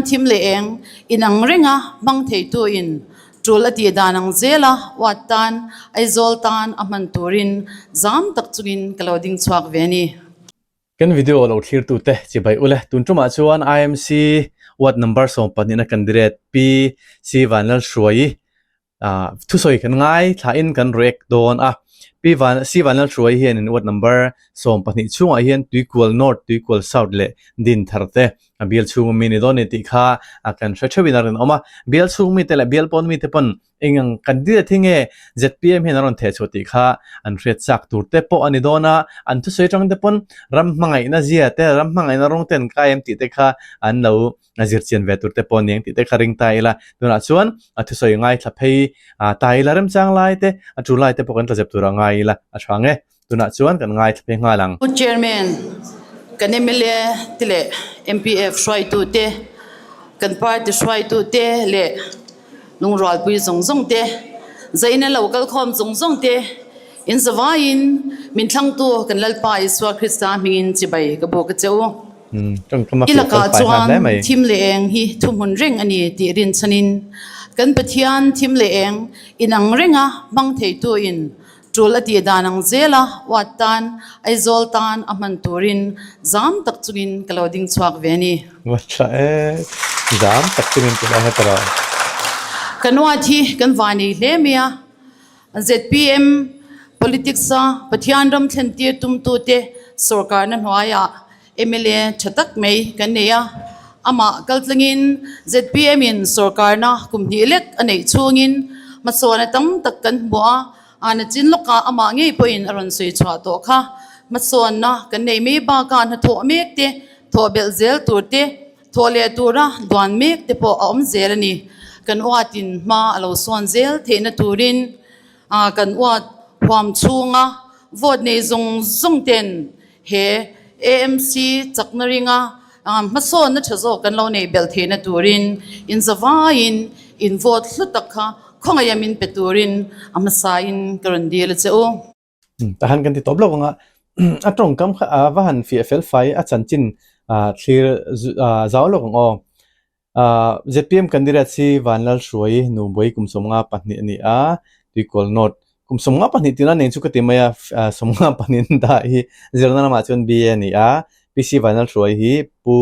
Thim leh eng inang renga hmang theitu in tul a tih dan ang zela ward tan Aizawl tan a hman turin zam tak chungin ka lo ding chhuak ve a ni. Kan video lo thlirtute chibai ule tun tumah chuan IMC ward number 12 na candidate Pi C Vanlalhruaii Thusawi kan ngai thlain kan react dawn a, Pi Van Si Vanlalhruai hianin ward number 12 chhungah hian Tuikual North, Tuikual South leh Dinthar te a bial chhung mi ni dawn a ni tih kha kan hre theuhin a rinawm a. Bial chhung mite leh bial pawn mite pawn eng ang candidate hi nge zpm hian a rawn theh chhuah tih kha an hriat chak tur te pawh a ni dawn a, an thusawi atang te pawn ram hmangaihna zia te, ram hmangaihna rawng te an kai em tih te kha an lo a zir chian ve tur te pawh aniang tih te kha ring ta ila, tunah chuan a thusawi ngaithla phei ta ila remchang lai te a tul lai te pawh kan tla zep tur a ngai ila a tha ang e, tunah chuan kan ngaithla phei nghal ang. Pu Chairman, kan mla te leh MPF hruaitu te, kan party hruaitu te leh lungrualpui zawng zawng te, zaina lo kalkhawm zawng zawng te in zavaiin min thlangtu kan Lalpa Isua Krista hmingin chibai ka buk a che u. I lakah chuan thim leh eng hi thuhmun reng a ni tih rinchhanin kan Pathian thim leh eng inang renga hmang theituin tul a tih dan ang zela ward tan Aizawl tan a hman turin zam tak chungin ka lo ding chhuak ve a ni. Kan ward hi kan vanei hle mai a. Zpm politics-a Pathian ram thlentir tumtute sorkarna hnuaiah mla tha tak mai kan nei a. Amah kaltlangin zpm-in sorkarna kum hnih lek a neih chhungin hmasawna tam tak kan hmu a, a nachin lawkah amah ngei pawhin a rawn sawi chhuah tawh kha. Hmasawnna kan nei mai bakah hnathawh mek te, thawh belh zel tur te, Thawh leh tura duan mek te pawh a awm zel a ni. Kan uatin hma a lo sawn zel theihna turin kan uat huam chhunga vote nei zawng zawng ten he AMC chakna ringa hmasawnna tha zawk kan lo neih belh theihna turin inzavaiin in vote hlu tak kha khawngaih a min pe turin a hmasain ka rawn dil a che u. Tahan kan ti tawp lo anga a tawngkam kha a va han fiah fel fai a chanchin thlir zau lo ang aw. Zpm candidate hi Vanlalhruai Nubawi kum 52 a ni a, Tuikawl North kum 52 tihna nen chu ka ti mai a, 52 an dah hi zirna lamah chuan BA a ni a, PC Vanlalhruai hi Pu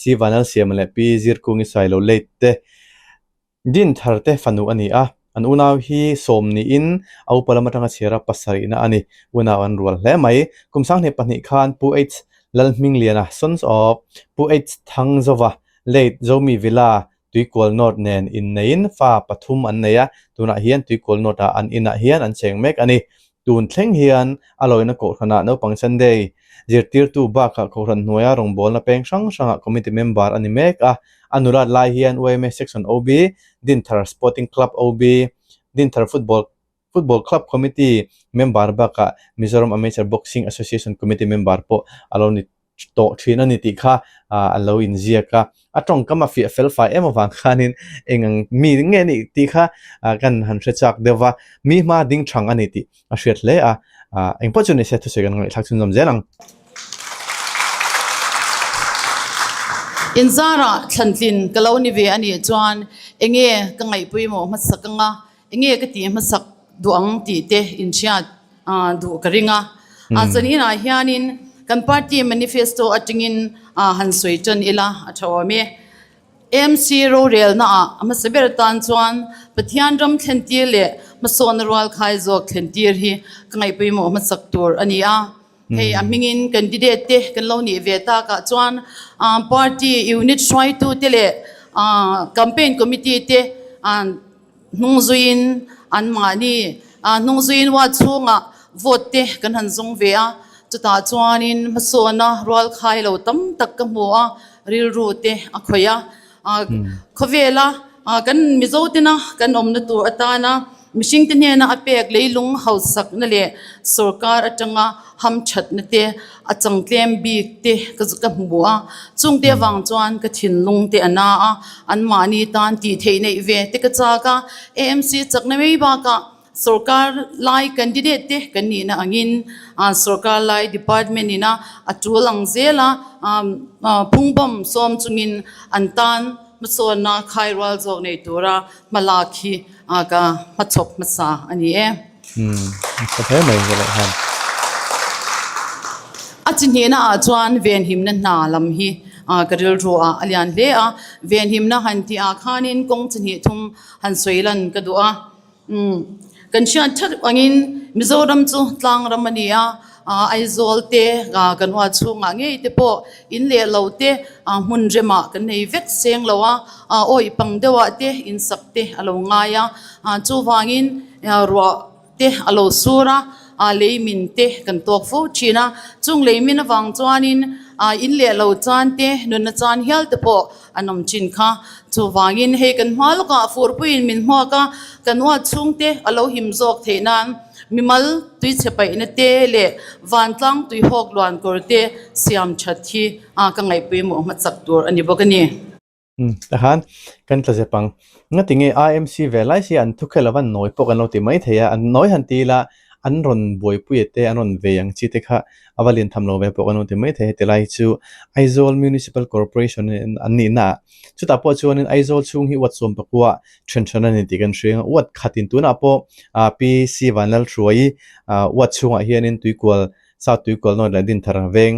C Vanlalsiama leh Pi Zirkungi Sailo late te Dinthar te fanu a ni a, an unau hi sawm niin a upa lam atanga chhiar a pasarihna a ni. Unau an rual hle mai. Kum 22 khan Pu H Lalhmingliana, sons of Pu H Thangzova, late Zomi Villa, Tuikual North nen inneiin fa pathum an nei a, tunah hian Tuikual North-ah an inah hian an cheng mek a ni. Tun thleng hian a lawina kohhranah naupang Sunday zirtirtu bakah kohhran hnuaia rawngbawlna peng hrang hrangah committee member a ni mek a. A nulat lai hian yma Section OB, Dinthar Sporting Club OB, Dinthar Football Football Club Committee member bakah Mizoram Amateur Boxing Association Committee member pawh a lo ni tawh thin a ni tih kha a lo inziak a. A tawngkam a fiah fel fai em avang khanin eng ang mi nge nih tih kha kan han hre chak deuh va, mi hma ding thang a ni tih a hriat hle a. Engpawh chu nise thusawi kan ngaihthlak chhunzawm zel ang. Inzarah thlantlin ka lo ni ve a nih chuan enge ka ngaihpawimawh hmasak anga Enge ka tih hmasak duh ang tih te inhriat duh ka ring a. Zaninah hianin kan party manifesto atangin han sawi tan ila a tha awm e. AMC rorelnaah a hmasa ber atan chuan Pathian ram thlentir leh hmasawnna rual khai zawk thlentir hi ka ngaihpawimawh hmasak tur a ni a. Hei a hmingin candidate te kan lo nih ve takah chuan party unit hruaitute leh campaign committee te Hnung zuiin anmahni hnung zuiin ward chhungah vote te kan han zawng ve a, chutah chuanin hmasawna rual khai lo tam tak ka hmu a, rilru te a khawih a. Khawvela kan Mizo tena kan awmna tur atana mihring te hnena a pek leilung hausakna leh sorkar atanga hamthatna te a changtlem bik te ka hmu a, chungte avang chuan ka thinlung te a na a, anmahni tan tih theih neih ve te ka chak a, AMC chakna mai bakah sorkar lai candidate te kan nihna angin sorkar lai department ina a tul ang zel a, phungbawm sawm chungin an tan. hmasawnna khai rual zawk nei tura hma lak hi ka hmachhawp hmasa a ni e. A chi hnihna ah chuan venhimna hna lam hi ka rilru ah a lian hle a, venhimna han tih ah khanin kawng chi hnih thum han sawi lan ka duh a. Kan hriat that angin Mizoram chu tlang ram a ni a, Aizawl te kan uar chhungah ngei te pawh in leh lo te hmun remah kan nei vek seng lo a, awih pang deuhah te insak te a lo ngai a, chuvangin ruah te a lo sur a, lei min te kan tawk fo thin a, chung lei min avang chuanin in leh lo chan te nunna chan hial te pawh an awm thin kha. Chuvangin hei kan hma lawkah furpuiin min hmuak a, kan uat chhungte a lo him zawk theih nan mimal tuichhe paihna te leh vantlang tuihawk luan kawr te siam that hi ka ngaihpawimawh hmachak tur a ni bawk a ni. Tahan kan tla zep ang. Ngati nge IMC ve lai si an thu khel avan nawi pawh kan lo ti mai thei a, an nawi han ti ila an rawn buaipui te an rawn vei ang chi te kha a va lian tham lo ve pawh kan lo ti mai thei. Heti lai chu Aizawl Municipal Corporation an nihna ah chutah pawh chuanin Aizawl chhung hi uat sawm pakua then then a ni tih kan hria ang. Uat khatin tunah pawh PC Vanlalhruai uat chhungah hianin tuikual South Tuikual North leh Dinthar veng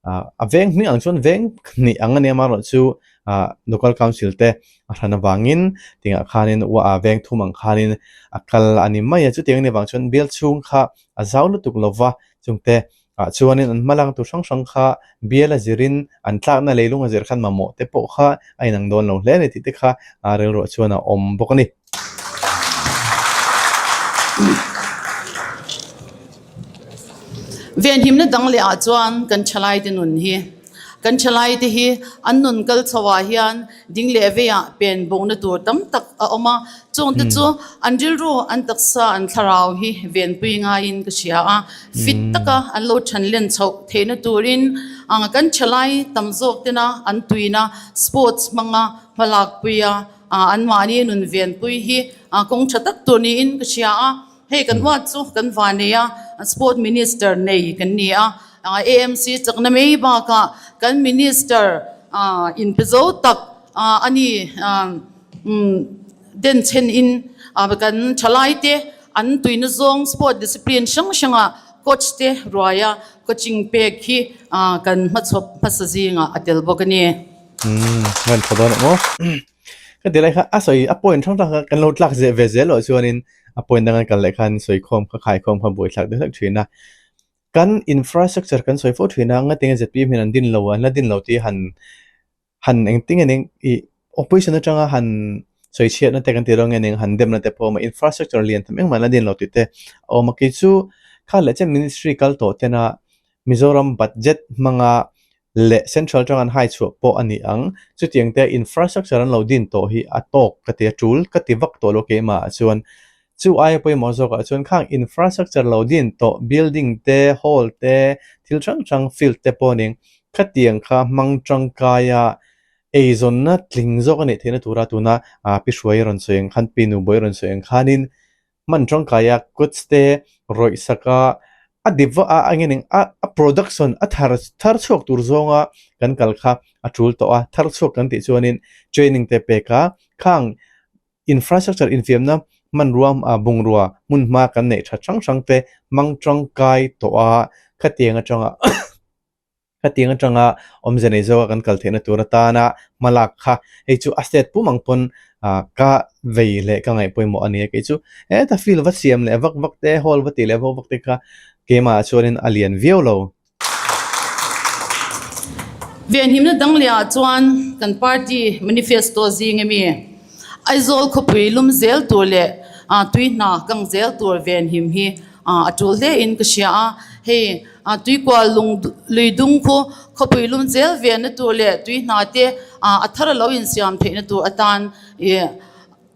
A veng hming ang chuan veng hnih ang a nia amaherawh chu ah local council te a hran avangin tingah khanin a veng thum ang khanin a kal a ni mai a chutiang a nih avang chuan bial chhung kha a zau lutuk lova chungte ah chuanin an hma lang tur hrang hrang kha bial a zirin an tlakna leilung a zir khan mamawh te pawh kha a inang dawn lo hle a ni tih te kha rilruah chuan a awm bawk a ni. Venhimna dang leh ah chuan kan thalaite nun hi kan thalaite hi an nun kal chho ah hian ding leh vei ah pen bohna tur tam tak a awm a chungte chu an rilru an taksa an thlarau hi venpui ngaiin ka hria a fit taka an lo than len chhoh theihna turin kan thalai tam zawk tena an tuina sports hmanga hmalakpui a. Anmahni nun venpui hi kawng tha tak tur niin ka hria a, hei kan uat chu kan va nei a, Sport Minister nei kan ni a, AMC chakna mai bakah kan Minister inpe zo tak a ni denchhen in kan thalaite an tuina zawng sport discipline hrang hrangah coach te ruaia coaching pek hi kan hmachhawp hmasa zingah a tel bawk a ni. Umm ngan tha dawn ang aw. Ka ti lai kha a sawi a point hrang hrang kha kan lo tlak zeh ve zel loh chuanin a point dang an kal leh khan sawi khawm kha khai khawm kha buai thlak deuh hlek thin a. Kan infrastructure kan sawi fo thin a ngatinge zpm hian an din lo an la din lo tih han han engtin nge ning ih opposition atanga han sawi chhiatna te kan tih dawn nge ning han demna te pawh a awm a infrastructure lian tham engmah an la din lo tih te a awm a kei chu kha leh chen ministry kal tawh tena Mizoram budget hmanga leh central atanga an hai chhuah pawh a ni ang. Chutiang te infrastructure an lo din tawh hi a tawk ka ti a, tul ka ti vak tawh lo keimah ah chuan. Chu aia pawimawh zawkah chuan khang infrastructure lo din tawh building te, hall te, thil hrang hrang field te pawh ning khatiang kha hmang tangkai a eizawnna tling zawk a nih theihna tura tuna Pi Hruai rawn sawi ang khan, Pi Nubawi rawn sawi ang khanin hman tangkaia goods te rawih sak a, a dip vak a eng eng a a production a thar thar chhuak tur zawnga kan kal kha a tul tawh a, thar chhuak kan tih chuanin training te pek a, khang infrastructure infiamna hmanrua ah bungrua hmun hma kan neih tha hrang hrang te hmang tangkai tawh a, khatiang atanga. Khatiang atanga awmze nei zawka kan kal theihna tur atana hmalak kha hei chu a state pum ang pawn ka vei leh ka ngaih pawimawh a ni a kei chu heta field va siam leh vak vak te hall va tih leh vak vak te kha keimah ah chuanin a lian viau lo. Venhimna dang leh ah chuan kan party manifesto zing ami Aizawl khawpui lum zel tur leh tui hna kang zel tur venhim hi a tul hle in ka hria a, hei tuikual lung lui dung khu khawpui lum zel venna tur leh tui hna te a thar a lo insiam theihna tur atan ih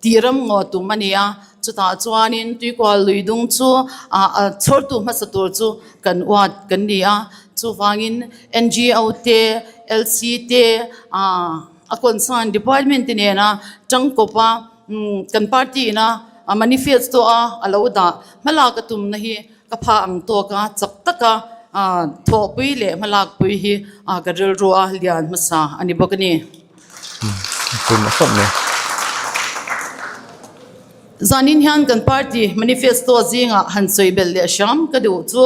tih ram ngaw tum a ni a, chutah chuanin tuikual lui dung chu a chhawrtu hmasa tur chu kan uat kan ni a, chuvangin N G O te L C te a concern department te nena tangkawp a kan party ina a manifesto a a lo dah hmalak a tumna hi ka pha ang tawk a chak taka thawhpui leh hmalakpui hi ka rilru a lian hmasa a ni bawk a ni. Pawimawh khawp mai. Zanin hian kan party manifesto zingah han sawi belh leh hram ka duh chu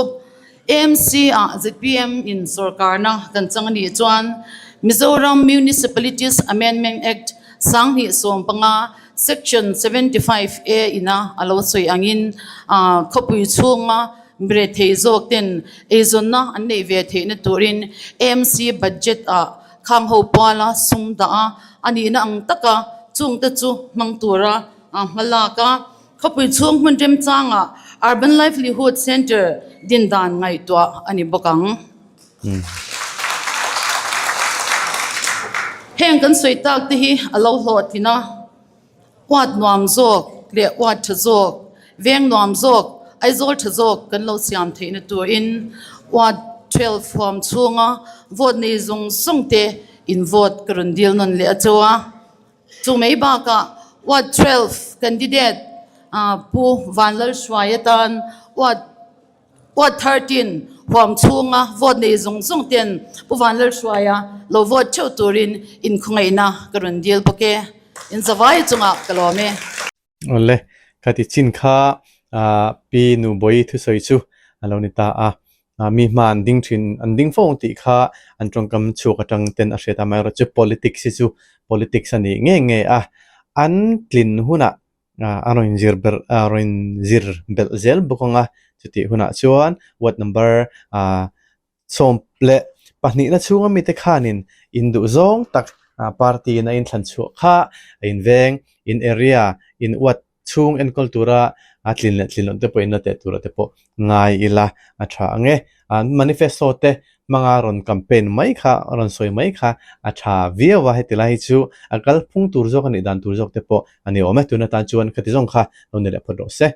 AMC ah zpm in sorkarna kan chang a nih chuan Mizoram Municipalities Amendment Act 2015 Section 75 A ina a lo sawi angin khawpui chhunga Mirethei zawk ten eizawnna an neih ve theihna turin AMC budget ah khang ho puala sum dah a, a nihna ang taka chungte chu hmang tura hma lak a. Khawpui chhung hmun remchangah Urban Livelihood Centre din dan ngaihtuah a ni bawk ang. Heng kan sawi tak te hi a lo hlawhtlin a. Uat nuam zawk leh uat tha zawk, veng nuam zawk, Aizawl tha zawk kan lo siam theihna turin uat 12 huam chhunga vote nei zawng zawng te in vote ka rawn dil nawn leh a cheu a. Chu mai bakah uat 12 candidate Pu Vanlalhruai atan uat Ward 13 huam chhunga vote nei zawng zawng ten Pu Vanlalhruaia lo vote theuh turin inkhawngaihna ka rawn dil bawk e. In zavai chungah ka lawm e. Awle, ka ti chin kha Pi Nubawi thusawi chu a lo ni ta a. Mi hma an ding thin, an ding fo ang tih kha an tawngkam chhuak atang ten a hriat a, amaherawhchu politics hi chu politics a ni ngei ngei a. An tlin hunah a rawn inzir ber a rawn inzir belh zel bawk ang a, chutih hunah chuan ward number ah 12 na chhunga mite khanin in duh zawng tak party in a inthlan chhuah kha a inveng in area in ward chhung enkawl tura a tlin leh tlin loh te pawh in la teh tura te pawh ngai ila a tha ang e. An manifesto te hmanga rawn campaign mai kha, rawn sawi mai kha a tha viau a, heti lai hi chu a kalphung tur zawk a nih dan tur zawk te pawh a ni awm e. Tun atan chuan khati zawng kha lo ni leh phawt rawh se.